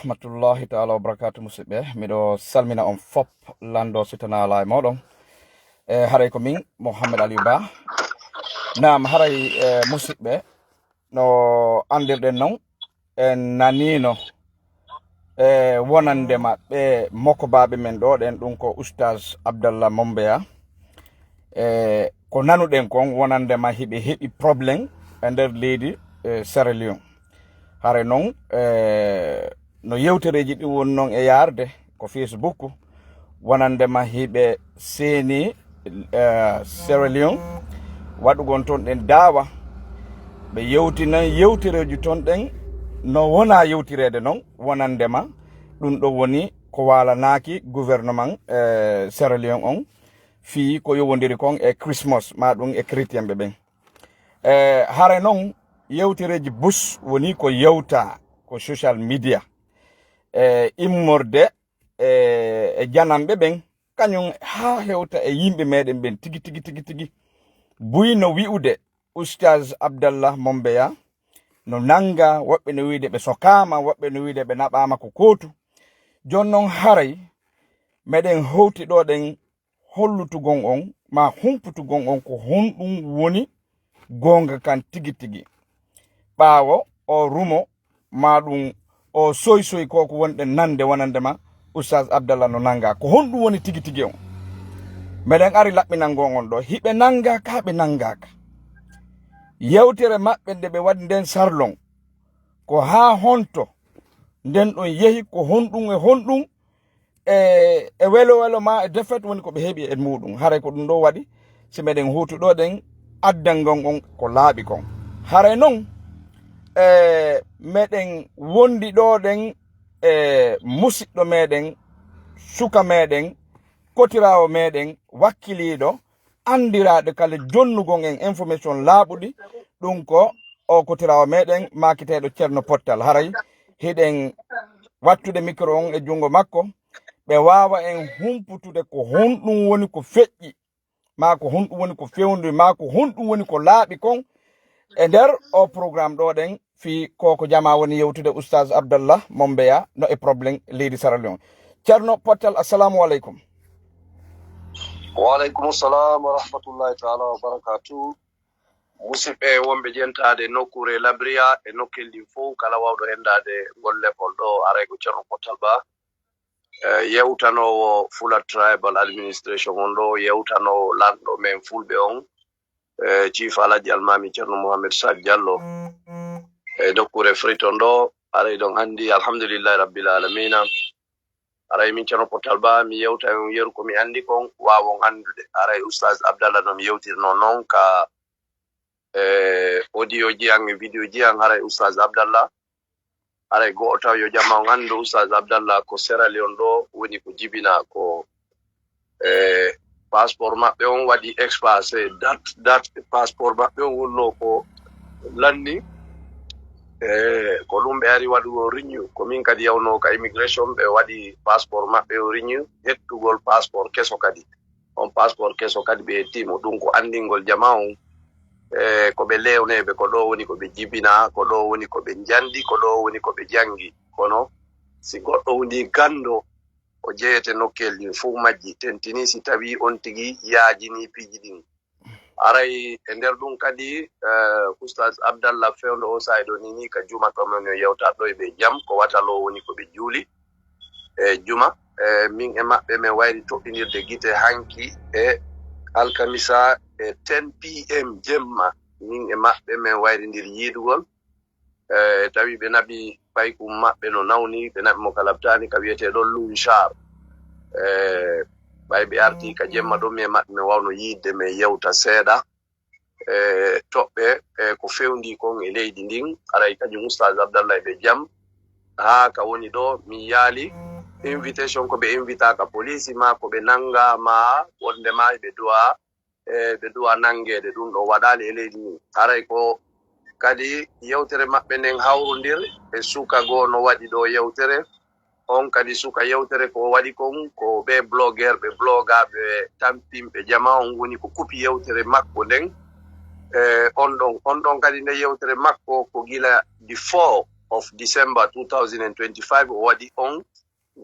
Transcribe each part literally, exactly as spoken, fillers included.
rahmatullahi taala wa barakatu, musidɓe. Miɗo salmina on fop, lanndo si tana alaa e mooɗon. E haray ko min, Mohammed Aliou Ba. Naam, haray, e, musidɓe, no anndirɗen non, en naniino, e, wonande ma ɓe mokobaaɓe men ɗo ɗen, ɗum ko Oustaz Abdallah Mombeya. E, ko nanuɗen kon wonande ma hiɓe heɓi problème e nder leydi, e, Sierra Leone. Haray non, e, no yewtereeji ɗin woni non e yaarde ko Facebook, wonande ma hiɓe seeni, e, Sierra Leone, waɗugol ton ɗen daawa. Ɓe yewtinan yewtereeji ton ɗen no wona yewtireede non, wonande ma ɗum ɗo woni ko waalanaaki gouvernement, e, Sierra Leone on, fii ko yowondiri kon e Christmas, ma ɗum e chrétien ɓe ɓen. E, hare non, yewtereeji Bush woni ko yewta ko social media. E, immorde, e, e jananɓe ɓen, kañum haa hewta e yimɓe meɗen ɓen tigi, tigi, tigi, tigi. Buy no wi'ude Oustaz Abdallah Mombeya, no nanga, woɓɓe no wi'ude ɓe sokaama, woɓɓe no wi'ude ɓe naɓaama ko kootu. Jon non haray, meɗen howti ɗo ɗen hollutugon on, ma humputugon on ko honɗum woni goonga kan tigi tigi. Ɓaawo o rumo, ma ɗum o soy soy ko ko wonɗen nande wonande ma, Oustaz Abdallah no nanga. Ko honɗum woni tigi tigi on? Meɗen ari laɓɓinango on ɗo. Hiɓe nanga ka, ɓe nanga ka. Yewtere maɓɓe nde ɓe waɗi nden sarlon, ko haa honto nden ɗon yehi, ko honɗum e honɗum, e, e welo welo ma e défaite woni ko ɓe heɓi e muɗum. Haray ko ɗum ɗo waɗi, si meɗen huutu ɗo ɗen addangon on ko laaɓi kon. Haray non, e, meɗen wondi ɗo ɗen, e, musiɗɗo meɗen, suka meɗen, kotiraawo meɗen, wakkiliiɗo, anndiraaɗo kala jonnugon en information laaɓuɗi, ɗum ko o kotiraawo meɗen maakiteeɗo Ceerno Pottal. Haray hiɗen wattude micro on e junngo makko, ɓe waawa en humputude ko honɗum woni ko feƴƴi, maa ko honɗum woni ko fewndi, maa ko honɗum woni ko laaɓi kon e nder o programme ɗo ɗen fii ko ko jamaa woni yewtude Oustaz Abdallah Mombeya no e problème leydi Sierra Leone. Ceerno Pottal, assalamu aleykum. Wa aleykum salam wa rahmatullahi taala wa barakatuh. Musidɓe wonɓe jentaade nokkuure Labria e nokkeeli ɗin fof, kala wawɗo hendaade ngol leppol ɗo, aray ko Ceerno Pottal Ba, eh, yewtanoowo Fula Tribal Administration on ɗo, yewtanoowo lanɗo men Fulɓe on, eh, Chief Alhaji Almami Ceerno Mohamed Saad Diallo, e nokkuure Freetown ɗo, aray ɗon anndi, alhamdulillahi rabbil alamina. Aray min Ceerno Pottal Ba, mi yewta on yeru ko mi anndi kon, waawon anndude. Aray Oustaz Abdallah no mi yewtirnoo non ka, eh, audio ji an e video ji an, haray Oustaz Abdallah. Haray go'o taw yo jama on anndu Oustaz Abdallah ko Sierra Leone ɗo woni ko jibina ko, eh, passeport maɓɓe on waɗi expassé, date, date passeport maɓɓe on wonnoo ko lanni. Eh, ko ɗum ɓe ari waɗugol renew. Ko min kadi yawnoo ka immigration, ɓe waɗi passeport maɓɓe o renew, hettugol passeport keso kadi. On passeport keso kadi ɓe hetti mo. Ɗum ko anndingol jama on, eh, ko ɓe lewneeɓe, ko ɗo woni ko ɓe jibina, ko ɗo woni ko ɓe njandi, ko ɗo woni ko ɓe jangi. Kono si goɗɗo woni ganndo, o jeyete nokkeeli ɗin fof majji, tentini si tawi on tigi yaajini piiji ɗin. Aray e nder ɗum kadi, eh, Oustaz Abdallah fewndo o saa'i ɗo ni, ni ka juma to men yo yewta ɗo e ɓe jam, ko watalo woni ko ɓe juuli e juma. Eh, min e maɓɓe men wayri toɓɓinirde gite hanki e alkamisa e ten P M jemma. Min e maɓɓe men wayrindir yiidugol. Eh, tawi ɓe naɓi paykum maɓɓe no nawni, ɓe naɓi mo ka labtaani, ka wiyetee ɗon Lunchar. Eh, ɓay ɓe arti ka jemma ɗon, mi e maɓɓe men wawno yiidde, men yewta seeɗa. Eh, toɓɓe, eh, ko fewndi kon e leydi ndin, aray kañum Oustaz Abdallah e ɓe jam. Haa ka woni ɗo, min yaali invitation ko ɓe invita ka poliisi ma, ko ɓe nanga ma, wonde ma e ɓe duwa e ɓe duwa nanngeede, ɗum ɗo waɗaali e leydi ndin. Haray ko kadi yewtere maɓɓe nden hawrondir e suka goo no waɗi ɗo yewtere. On kadi suka yewtere ko waɗi kon, ko ɓe blogueur, ɓe bloga, ɓe tampinɓe jama, on woni ko kupi yewtere makko nden. E on ɗon, on ɗon kadi nde yewtere makko ko gila di foo of December two thousand and twenty-five, o waɗi on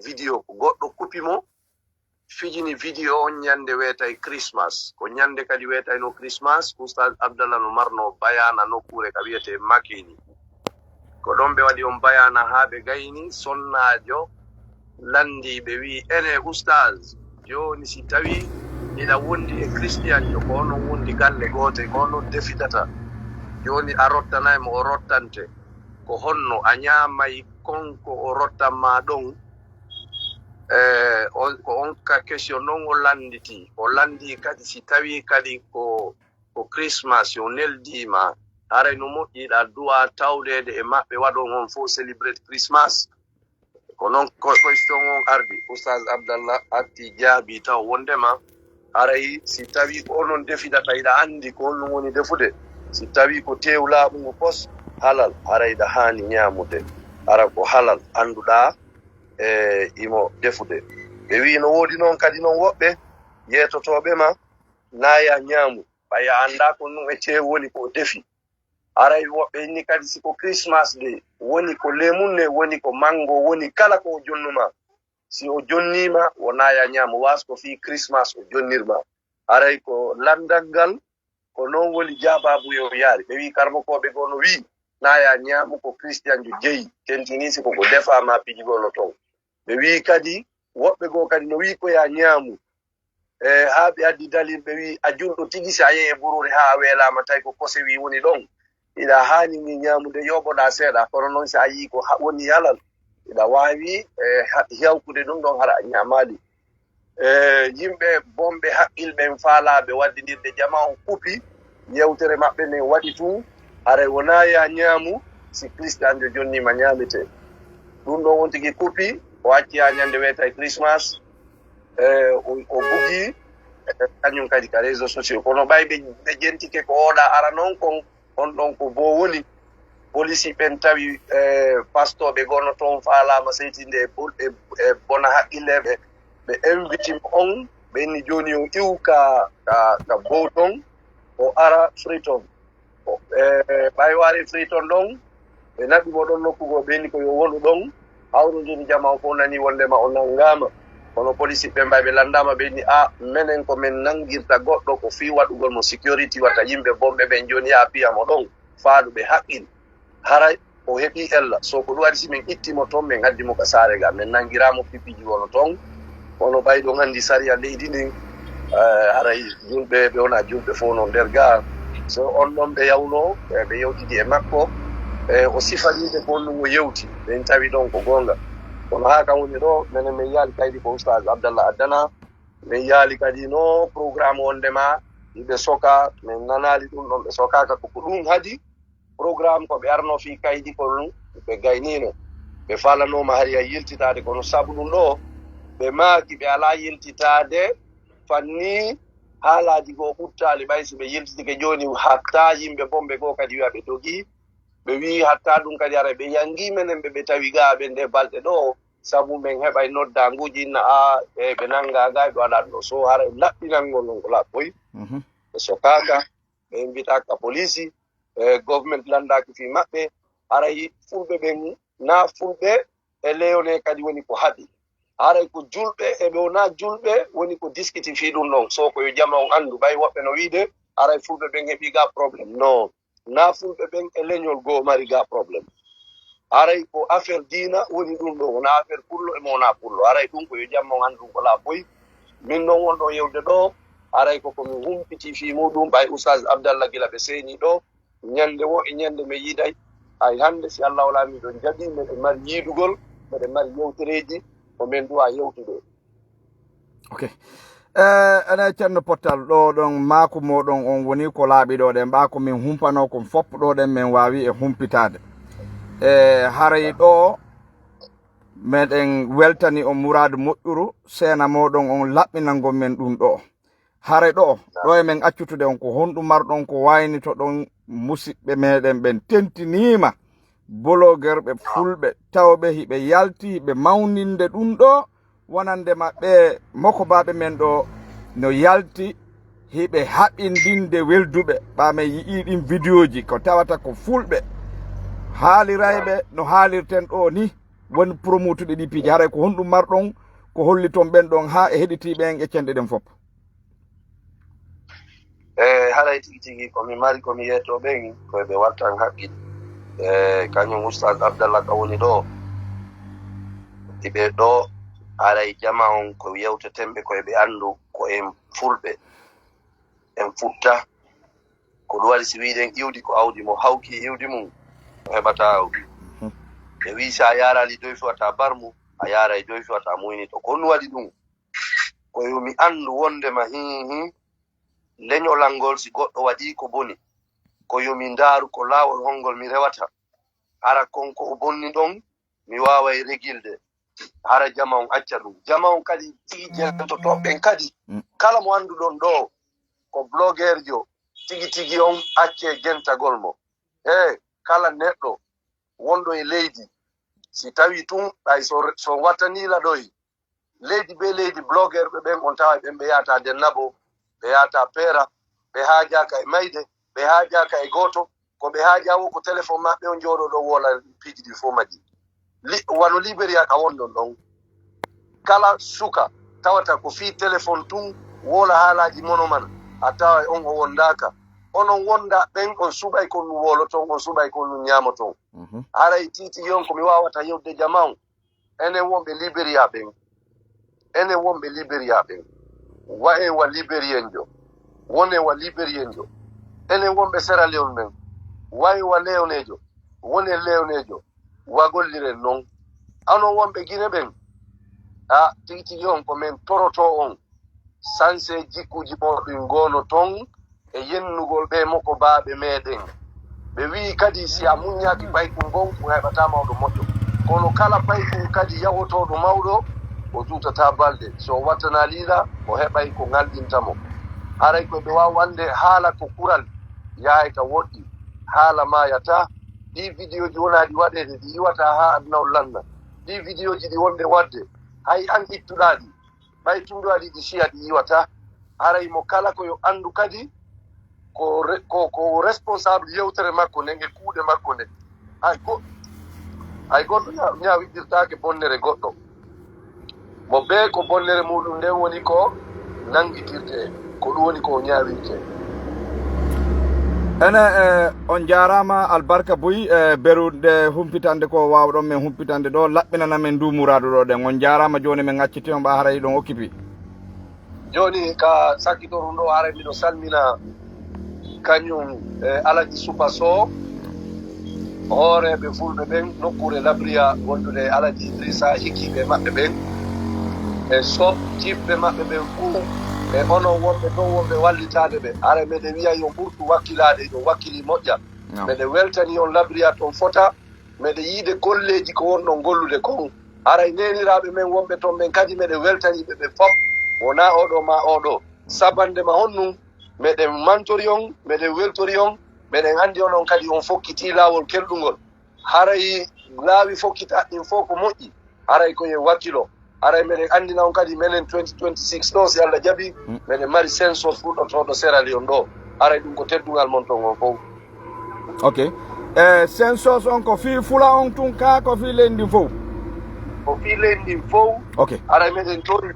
video, ko goɗɗo kupi mo, fijini video on ñande weetay Christmas. Ko ñande kadi weetayno Christmas, Oustaz Abdallah no marno bayana nokkuure ka wiyetee Makeni. Ko ɗon ɓe waɗi on bayana haa ɓe gayni, sonnaajo lanndii ɓe, wi'i, "Ene Oustaz, jooni si tawii hiɗa wondi e Christianjo, ko onon wondi galle goote, ko onon defidata. Jooni a rottanay mo, o rottante. Ko honno a ñaamay kon ko o rottan ma ɗon?" E, on, ko on ka question ɗon o lannditi. O lanndii kadi si tawii kadi ko, ko Christmas, si o neldii ma, haray no moƴƴi hiɗa du'a tawdeede e maɓɓe, waɗon on fof celebrate Christmas. Ko noon ko question on ardi. Oustaz Abdallah arti jaabi taw wondema haray si tawii ko onon defidata, hiɗa anndi ko honɗum woni defude. Si tawii ko teewu laaɓungu pos, halal, haray hiɗa haani ñaamude. Hara ko halal, annduɗaa, e, imo defude. Ɓe wi'i no woodi noon kadi noon woɓɓe yeetotooɓe ma, naa ya ñaamu, ɓay a anndaa ko ɗum e teewu woni ko o defi. Haray woɓɓe inni kadi si ko Christmas Day, woni ko lemunne, woni ko mango, woni kala ko o jonnuma. Si o jonniima, wonaa ya ñaamu, waas ko fii Christmas o jonnirma. Haray ko lanndal ngal, ko noon woni jaabaabu yo yaari. Ɓe wi'i karmokooɓe goo no wi'i, naa ya ñaamu ko Christianjo jeyi, tentinii si ko ko defaa ma piiji goo no toon. Ɓe wi'i kadi, woɓɓe goo kadi no wi'i ko ya ñaamu. E, haa ɓe addi dalil, ɓe wi'i a julɗo tigi, si a yehi e buruure haa a weelaama, tawi ko kose wi'i woni ɗon, hiɗa haani ni ñaamude, yooɓoɗaa seeɗa. Kono noon si a yii ko ha-, woni halal, hiɗa waawi, e, ha-, yawkude ɗum ɗon hara a ñaamaali. E, yimɓe bonɓe haqqil ɓen faalaaɓe waddindirde jama on kupi yewtere maɓɓe nden waɗi tun, haray wonaa ya ñaamu si Christianjo jonniima ñaametee. Ɗum ɗon on tigi kupi, o acci haa ñande weetay Christmas, e, o, o bugi, e, kañum kadi ka réseaux sociaux. Kono ɓay ɓe, ɓe jentike ko oɗa ara noon kon, on ɗon ko boo woni. Polisi ɓen tawi, e, pastooɓe goo no toon faalaama seytinde e bol-, e, e bona haqqilleeɓe. Ɓe inviti mo on, ɓe inni jooni o iw ka, ka, ka Bouton, o ara Freetown. O, e, ɓay o ari Freetown ɗon, ɓe naɓi mo ɗon nokku goo, ɓe inni ko yo wonu ɗon, hawrondiri jama on fof nani wondema o nanngaama. Kono polisi ɓen ɓay ɓe lanndaama, ɓe inni, "A, menen ko men nanngirta goɗɗo ko fii waɗugol mo security, wata yimɓe bonɓe ɓen jooni yaa piya mo ɗon, faaɗu ɓe haqqil." Haray o heɓii ella. So ko ɗum waɗi, si min itti mo toon, min addi mo ka saare ga, min nanngiraa mo pipiiji wono toon. Kono ɓay ɗon anndi sariya leydi ndin, eh, haray julɓe, ɓe wonaa julɓe fof no nder ga. So on ɗon ɓe yawnoo, eh, ɓe yewtidi e makko, eh, o sifanii ɓe ko honɗum o yewti. Min tawi ɗon ko goonga. Kono haa kam woni ɗo, menen min yaali kaydi ko Oustaz Abdallah addana. Min yaali kadi no programme wondema hiɓe soka, min nanaali ɗum ɗon, ɓe sokaaka. Ko ko ɗum haɗi programme ko ɓe arno fii kaydi ko ɗum ɓe gaynino. Ɓe faalanooma hari a yiltitaade, kono sabu ɗum ɗo, ɓe maaki ɓe alaa yiltitaade fanni haalaaji goo ɓuttaali. Ɓay si ɓe yiltitike jooni, hatta yimɓe bonɓe goo kadi wi'a ɓe dogi. Ɓe wi'i hatta ɗum kadi ara ɓe yangi menen ɓe, ɓe tawi ga ɓe nde balɗe ɗo, sabu men heɓay noddaanguuji inna a, e ɓe nannga ga, ɓe waɗa ɗo. So haray laɓɓinangol non ko laɓɓoy. Mhm. Ɓe sokaaka, ɓe invitaaka poliisi, e government lanndaaki fii maɓɓe. Haray fulɓe ɓen, naa fulɓe e leyone kadi woni ko haɗi. Haray ko julɓe e ɓe wonaa julɓe woni ko diskiti fii ɗum ɗon. So ko yo jama on anndu, ɓay woɓɓe no wiide, haray fulɓe ɓen heɓi ga problème. Non. Naa fulɓe ɓen e leñol goo mari ga problème. Haray ko affaire diina woni ɗum ɗo, wonaa affaire pullo e mo wonaa pullo. Haray ɗum ko yo jam on anndu ɗum ko laaɓoyi. Min non wonɗo yewde ɗo, haray ko ko min humpiti fii muɗum, ɓay Oustaz Abdallah gila ɓe seeni ɗo, ñande wo e ñande mi yiiday. Hay hannde, si Allah wala, miɗon jaɓi, meɗen mari yiidugol, meɗen mari yewtereeji ko min duwa yewtude. Ok. Eh, ene Ceerno Pottal, ɗo ɗon maaku moɗon on woni ko laaɓi ɗo ɗen, ɓa ko min humpano kon fof ɗo ɗen min waawi e humpitaade. Eh, haray ɗo meɗen weltani on muraadu moƴƴuru, seena moɗon on laɓɓinango men ɗum ɗo. Haray ɗo, ɗo e men accutude on, ko honɗum marɗon ko waynitoɗon musiɓɓe meɗen ɓen tentiniima, bologerɓe fulɓe, tawɓe hiɓe yalti, hiɓe mawninde ɗum ɗo, wonande maɓɓe, mokobaaɓe men ɗo no yalti, hiɓe haɓindinde welduɓe, ɓa men yi'i ɗin vidéoji, ko tawata ko fulɓe. Haalirayɓe no haalirten ɗo ni, woni promotude ɗi piiji. Haray ko honɗum marɗon ko holliton ɓen ɗon haa e heɗitiiɓe en e cenɗe ɗen fof? E haray tigi tigi ko mi mari ko mi yeeto ɓen koye ɓe wattan haqqil. E kañum Oustaz Abdallah ka woni ɗo. Iɓe ɗo haray jama on ko yewteten ɓe koye ɓe anndu ko en fulɓe. En futta. Ko ɗum waɗi si wiɗen iwdi ko awdi mo hawki iwdi mum, o heɓata awdi. Ɓe wi si a yarali doy fewata barmu, a yaray doy fewata muynito. Ko ɗum waɗi ɗum. Ko yo mi anndu wondema hihi leñolal ngol si goɗɗo waɗi ko boni. Ko yo mi ndaaru ko laawol hongol mi rewata. Hara kon ko o bonni ɗon, mi waaway regilde. Hara jama on acca ɗum. Jama on kadi tigi jentotooɓe ɓen kadi. Kala mo annduɗon ɗo ko blogerjo tigi tigi on, acce jentagol mo. He kala neɗɗo wonɗo e leydi, si tawi tun ɗay so, so wattani laɗoy, leydi be leydi, blogerɓe ɓen on tawa ɓen ɓe yahata dennabo, ɓe yahata peera, ɓe haajaka e mayde, ɓe haajaka e gooto. Ko ɓe haaja wo ko téléphone maɓɓe on jooɗo ɗo wola piiji ɗi fof majji. Li, wano Liberia ka wonɗon ɗon. Kala suka tawata ko fii téléphone tun wola haalaaji mono man, a tawa on o wondaaka. Onon wonda ɓen on suɓay kon ɗum woloton, on suɓay kon ɗum ñaamoton. Haray tigi tigi on ko mi waawata yewde jama on. Enen wonɓe Liberia ɓen, enen wonɓe Liberia ɓen, wa'en wa Liberienjo, wonen wa Liberienjo. Enen wonɓe Sierra Leone ɓen, wa'en wa Leonejo, wonen Leonejo, wa golliren non. Anon wonɓe Gine ɓen, a tigi tigi on ko men toroto on. Sanse jikkuji mooɗon goono ton e yennugol ɓe mokobaaɓe meeɗen. Ɓe wi'i kadi si a muññaaki paykun ngon, ɗum heɓataa mawɗo moƴƴo. Kono kala paykun kadi yahotooɗo mawɗo, o juutataa balɗe. Si o wattanaa liila, o heɓay ko ŋalɗinta mo. Haray ko ɓe waawi wonde haala ko kural, yahay ka woɗɗi, haala maayataa. Ɗii vidiyooji wonaa ɗi waɗeede, ɗi iwataa haa aduna on lanna. Ɗii vidiyooji ɗi wonde waɗde, hay an ittuɗaa ɗi, ɓay tun ɗo aɗa yiɗi siya ɗi iwata. Haray mo kala ko yo anndu kadi ko, ko, ko responsable yewtere makko nden e kuuɗe makko nde. Hay go, hay goɗɗo ñaawiɗirtaake bonnere goɗɗo. Mo bee ko bonnere muɗum nden woni ko nanngitirte, ko ɗum woni ko o ñaawirte. Ene e on jaaraama albarka buy e beru nde humpitande ko waawɗon men humpitande ɗo, laɓɓinana men ndu muraadu ɗo ɗen. On jaaraama, jooni men acciti on ɓa haray ɗon okkipi. Jooni ka sakkitorum ɗo haray miɗo salmina kañum e Alaji Supa Sow, hooreeɓe fulɓe ɓen nokkuure Labriya wondude e Alaji Idrissa, hikiiɓe maɓɓe ɓen e soɓtiɓɓe maɓɓe ɓen fuu, e onon wonɓe ɗon wonɓe wallitaade ɓe. Haray meɗen wiya yo ɓurtu wakkilaade, yo wakkili moƴƴa. Meɗen weltani on Labriya ton fota, meɗen yiide golleeji ko wonɗon gollude kon. Haray neeniraaɓe men wonɓe ton ɓen kadi meɗen weltani ɓe ɓe fof, wonaa oɗo maa oɗo. Sabannde ma honɗum, meɗen mantori on, meɗen weltori on, meɗen anndi onon kadi on fokkitii laawol kelɗungol. Haray laawi fokkita ɗin fof ko moƴƴi, haray ko yo wakkilo. Haray meɗen anndina on kadi menen twenty twenty-six ɗo, si Allah jaɓi, meɗen mari census fuɗɗotooɗo Sierra Leone ɗo. Haray ɗum ko teddungal mon ton on fof. Ok. E census on ko fii fula on tun ka ko fii leydi ndin fow? Ko fii leydi ndin fow. Ok. Haray meɗen tori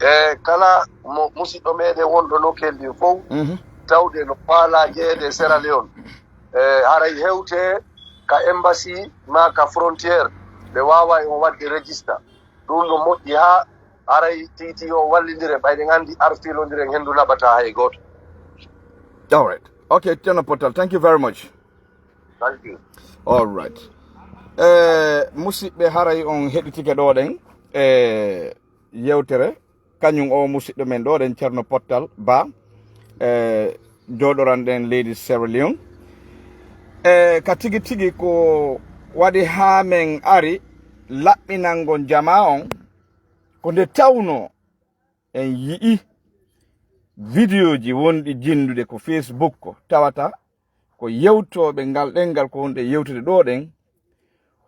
e kala mo musiɗɗo meɗen wonɗo nokkel ndin fow, tawde no faala jeeyede Sierra Leone. E haray hewte ka embassy ma ka frontière, ɓe waawa e on waɗde register. Ɗum no moƴƴi haa haray tigi tigi o wallindire, ɓayɗen anndi ar fiilondiren henndu naɓataa hay gooto. All right. Ok, Ceerno Pottal, thank you very much. Thank you. All right. Eh, musiɓɓe, haray on heɗitike ɗo ɗen e yewtere kañum o musiɗɗo men ɗo ɗen, Ceerno Pottal Ba, e jooɗoranɗen leydi Sierra Leone. E ka tigi tigi ko waɗi haa men ari laɓɓinango jama on, ko nde tawno en yi'i vidiyooji wonɗi jinndude ko Facebook ko tawata ko yewtooɓe ngal ɗenngal ko wonɓe yewtude ɗo ɗen,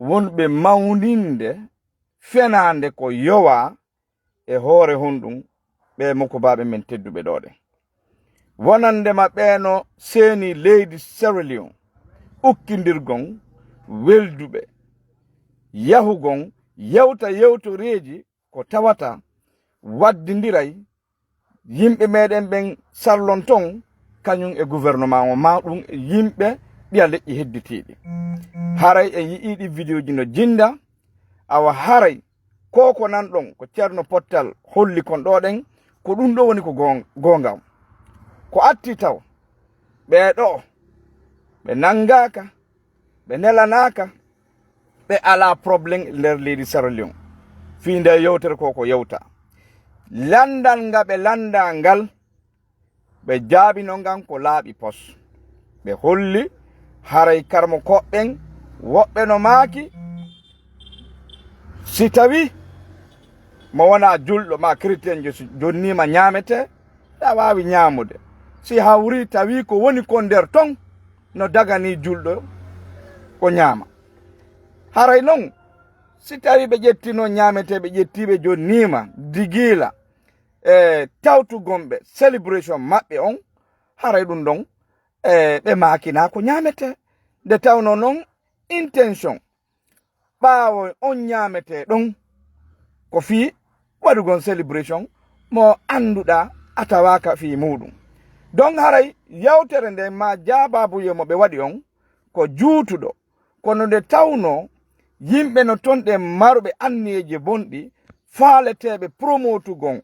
wonɓe mawninde fenaande ko yowaa e hoore honɗum ɓe mokobaaɓe men tedduɓe ɗo ɗen. Wonande ma ɓeeno seeni leydi Sierra Leone, ukkindirgon welduɓe yahugon yewta yewtoreeji ko tawata waddindiray yimɓe meɗen ɓen sarlon ton, kañum e gouvernement on, ma ɗum e yimɓe ɗiya leƴƴi hedditiiɗi. Haray en yi'ii ɗi vidéo ji no jinda, awa haray ko ko nan ɗon, ko Ceerno Pottal holli kon ɗo ɗen, ko ɗum ɗo woni ko goong-, goonga. Ko atti taw, ɓee ɗo, ɓe nanngaaka, ɓe nelanaaka, ɓe alaa problème nder leydi Sierra Leone. Fii nde yewtere ko ko yewta. Lanndal nga ɓe lanndaa ngal, ɓe jaabino ngan ko laaɓi pos. Ɓe holli haray karmo koɓɓen woɓɓe no maaki, si tawi mo wonaa julɗo ma chrétienjo, si jonniima ñaamete, a waawi ñaamude. Si hawri tawi ko woni kon nder ton no dagani julɗo ko ñaama. Haray non, si tawi ɓe ƴettino ñaamete, ɓe ƴetti ɓe jonniima, digiila, e tawtugon ɓe celebration maɓɓe on, haray ɗum ɗon, e ɓe maakina ko ñaamete. Nde tawno non intention ɓaawo on ñaametee ɗon ko fii waɗugol celebration mo annduɗaa a tawaaka fii muuɗum. Donc haray yewtere nden ma jaababuye mo ɓe waɗi on ko juutuɗo, kono nde tawnoo yimɓe no ton ɗen maruɓe anniyeeji bonɗi faaleteeɓe promotugon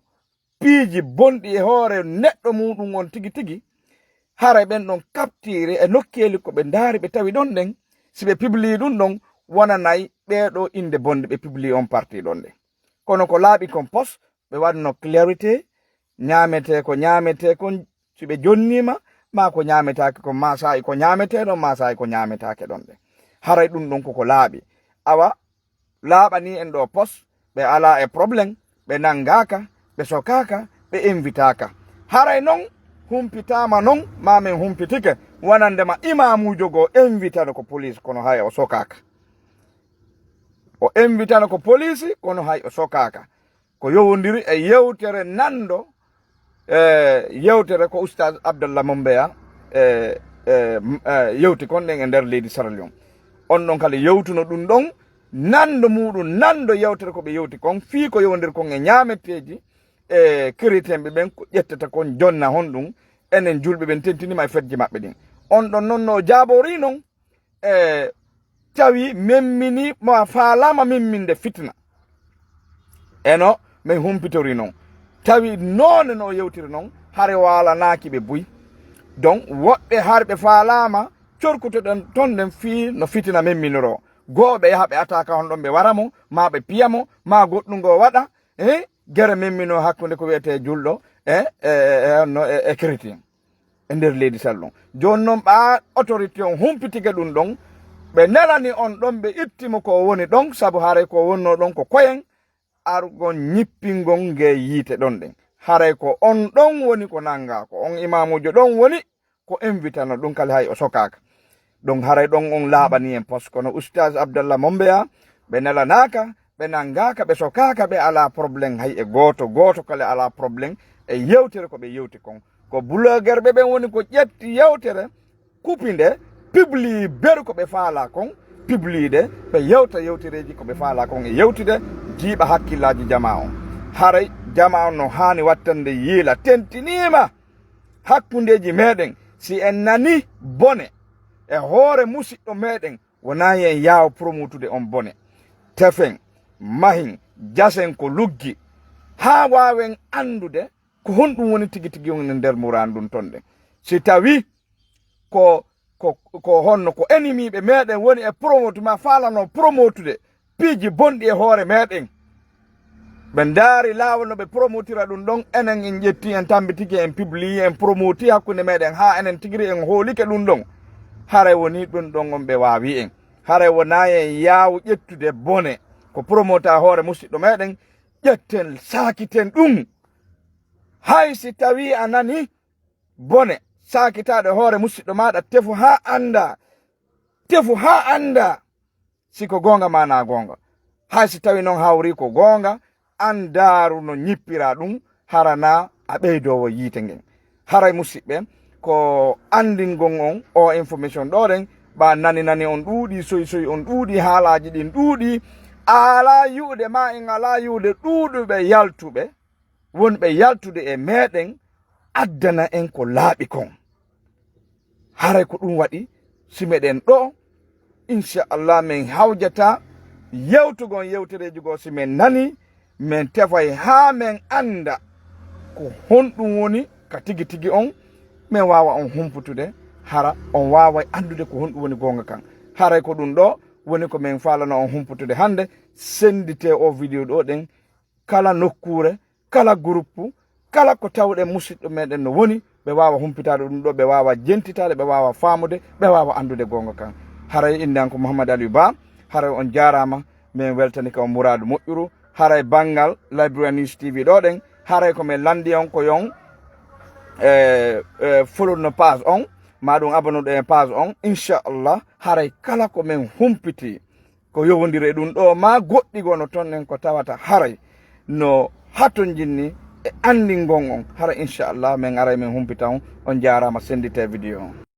piiji bonɗi e hoore neɗɗo muuɗum on tigi tigi, haray ɓen ɗon kaptiire e nokkeeli ko ɓe ndaari ɓe tawi ɗon ɗen, si ɓe piblii ɗum ɗon, wonanay ɓee ɗo innde bonde ɓe piblii on parti ɗon ɗen. Kono ko laaɓi kon pos, ɓe waɗno clarité, ñaametee ko ñaametee kon, si ɓe jonniima, maa ko ñaametaake kon, maa saa'i ko ñaametee ɗon, maa saa'i ko ñaametaake ɗon ɗen. Haray ɗum ɗon koko laaɓi. Awa, laaɓanii en ɗo pos, ɓe alaa e problème, ɓe nanngaaka, ɓe sokaaka, ɓe invitaaka. Haray non humpitaama non, maa min humpitike, wonandema imaamuujo goo invitano ko police, kono hay o sokaaka. O invitano ko police, kono hay o sokaaka. Ko yowondiri e yewtere nanndo, e yewtere ko Oustaz Abdallah Mombeya, e, e, m-, e, yewti kon ɗen e nder leydi Sierra Leone. On ɗon kala yewtuno ɗum ɗon, nanndo muuɗum, nanndo yewtere ko ɓe yewti kon, fii ko yowondiri kon e ñaametteeji, e chrétien ɓe ɓen ko ƴettata kon jonna honɗum, enen julɓe ɓen tentinima e fedje maɓɓe ɗin. On ɗon non no jaabori non, e tawi memmini, mo a faalaama memminde fitina. Eno, min humpitori non. Tawi noone no yewtiri non, hare waalanaaki ɓe buy. Donc, woɓɓe har ɓe faalaama, corkutoɗen ton ɗen fii no fitina memminiroo. Goo ɓe yaha ɓe ataaka on ɗon ɓe wara mo, maa ɓe piya mo, maa goɗɗum goo waɗa, e gere memmino hakkunde ko wiyetee julɗo e, e, e, e, no, e, e chrétien. E nder leydi Sierra Leone. Jooni non ɓaa autorité on humpitike ɗum ɗon, ɓe nelani on ɗon, ɓe itti mo ko o woni ɗon, sabu haray ko o wonnoo ɗon ko koyen, argon ñippingol ngee yiite ɗon ɗen. Haray ko on ɗon woni ko nanngaa, ko on imaamuujo ɗon woni ko invitano ɗum kala hay o sokaaka. Ɗum haray ɗon on laaɓani en pos, kono Oustaz Abdallah Mombeya, ɓe nelanaaka, ɓe nanngaaka, ɓe sokaaka, ɓe alaa problème hay e gooto, gooto kala alaa problème e yewtere ko ɓe yewti kon. Ko blogueur ɓe ɓen woni ko ƴetti yewtere, kupi nde, publie beru ko ɓe faalaa kon, publie de, ɓe yewta yewtereeji ko ɓe faalaa kon e yewtude, jiiɓa hakkillaaji jamaa on. Haray jamaa on no haani wattande yiila, tentiniima hakkundeeji meɗen, si en nani bone e hoore musiɗɗo meɗen, wonaa en yaaw promotude on bone. Tefen, mahin, jasen ko luggi, haa waawen anndude ko honɗum woni tigi tigi on e nder muraadu ndun ton ɗen. Si tawi ko, ko, ko honno ko enemiiɓe meɗen woni e promote ma faalano promotude piiji bonɗi e hoore meɗen. Ɓe ndaari laawol no ɓe promotira ɗum ɗon, enen en ƴetti, en tambitike, en publie, en promoti hakkunde meɗen, haa enen tigiri en hoolike ɗum ɗon. Haray woni ɗum ɗon on ɓe waawi en. Haray wonaa en yaawu ƴettude bone ko promota hoore musiɗɗo meɗen, ƴetten, saakiten ɗum. Hay si tawi a nani bone saakitaaɗo hoore musiɗɗo maaɗa, tefu haa annda, tefu haa annda si ko goonga maa naa goonga. Hay si tawi non hawri ko goonga, an ndaaru no ñippira ɗum, hara naa a ɓeydoowo yiite ngen. Haray musiɓɓe, ko anndingol on o information ɗo ɗen, Ɓa nani nani on ɗuuɗi, soyi soyi on ɗuuɗi, haalaaji ɗin ɗuuɗi. A alaa yi'ude, ma en alaa yi'ude ɗuuɗuɓe yaltuɓe, wonɓe yaltude e meɗen, addana en ko laaɓi kon. Haray ko ɗum waɗi, si meɗen ɗo, inchallah, men hawjata yewtugol yewtereeji goo. Si men nani, men tefay haa men annda ko honɗum woni ka tigi tigi on, men waawa on humputude, hara on waaway anndude ko honɗum woni goonga kan. Haray ko ɗum ɗo woni ko men faalano on humputude hannde. Sennditee o video ɗo ɗen, kala nokkuure, kala groupe, kala ko tawɗen musiɗɗo meɗen no woni, ɓe waawa humpitaade ɗum ɗo, ɓe waawa jentitaade, ɓe waawa faamude, ɓe waawa anndude goonga kan. Haray innde an ko Mouhammad Aliou Ba, haray on jaaraama, men weltani ka on muraadu moƴƴuru. Haray banngal Liberia News T V ɗo ɗen, haray ko men lanndi on ko yon, e, e, follow no page on, ma ɗum abonnude e page on, inchallah, haray kala ko men humpiti, ko yowondiri e ɗum ɗo, ma goɗɗi goo no ton en ko tawata haray no hatonjinni e anndingol on. Haray inchallah, men aray men humpita on. On jaaraama, sennditee video on.